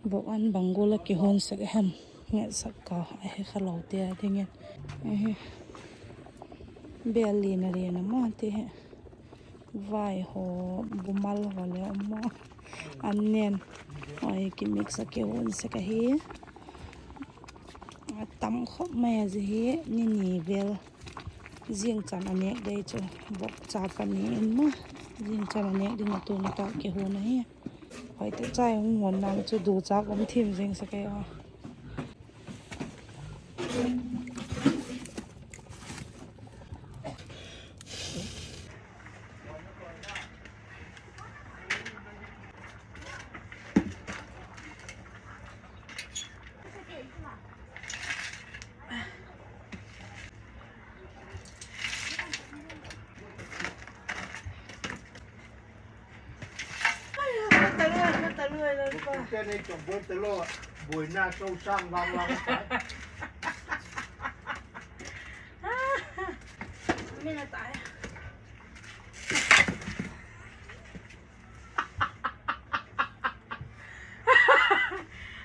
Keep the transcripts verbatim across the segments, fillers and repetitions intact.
Bawk an bang gual a kihun sek a hem, ngetsak ka a he kha lo te a dingin. Bel lina lina ma te he. Vai haw, bumal haw le um maw. An nen. Oi, kimix a kihun sek ahi. A tam khop mai a zi hi, ni ni vel. Zing chan a nêk dei chu, bawk cha pani in ma. Zing chan a nêk ding a tuni tak kihun ahi. Hoi tu chai hung hon nang chu du chak um thim zing sek ei a.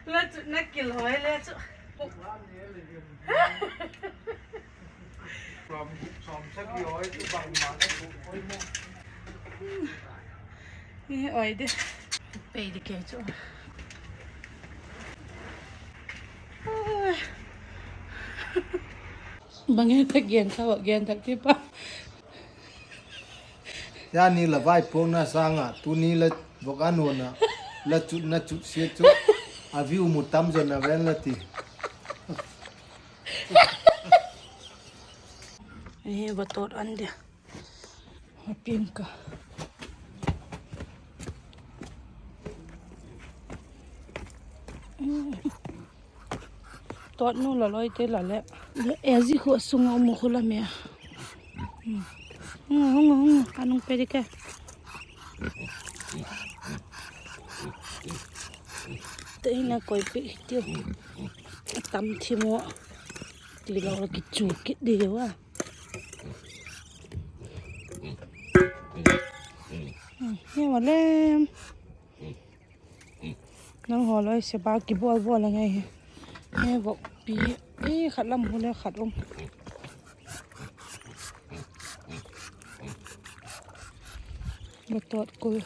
La chu na kil hoi le chu. Oi de. Pei di kei chu. Bang e ta gen kha, gen tak ti pa. Zani la vaipuakna sâng a, tuni la vok a nuan a, la chutna chut sia chu, a view mu tam zaw na ven la ti. Hi va tawt an dia. A pin ka. Tawt nu la loi te la le. E zi khu a sung a um khu la me. Hung, hung, hung, ka nung pe di ke. Te ina koi pe tiu. Tam thi mo. Ti lo la ki chu kit di wa. He wa lem. Nang haw loi se ba ki bawl bawl a ngai hi. He vok pi. E khat lam hu le khat um. Ba tawt kul.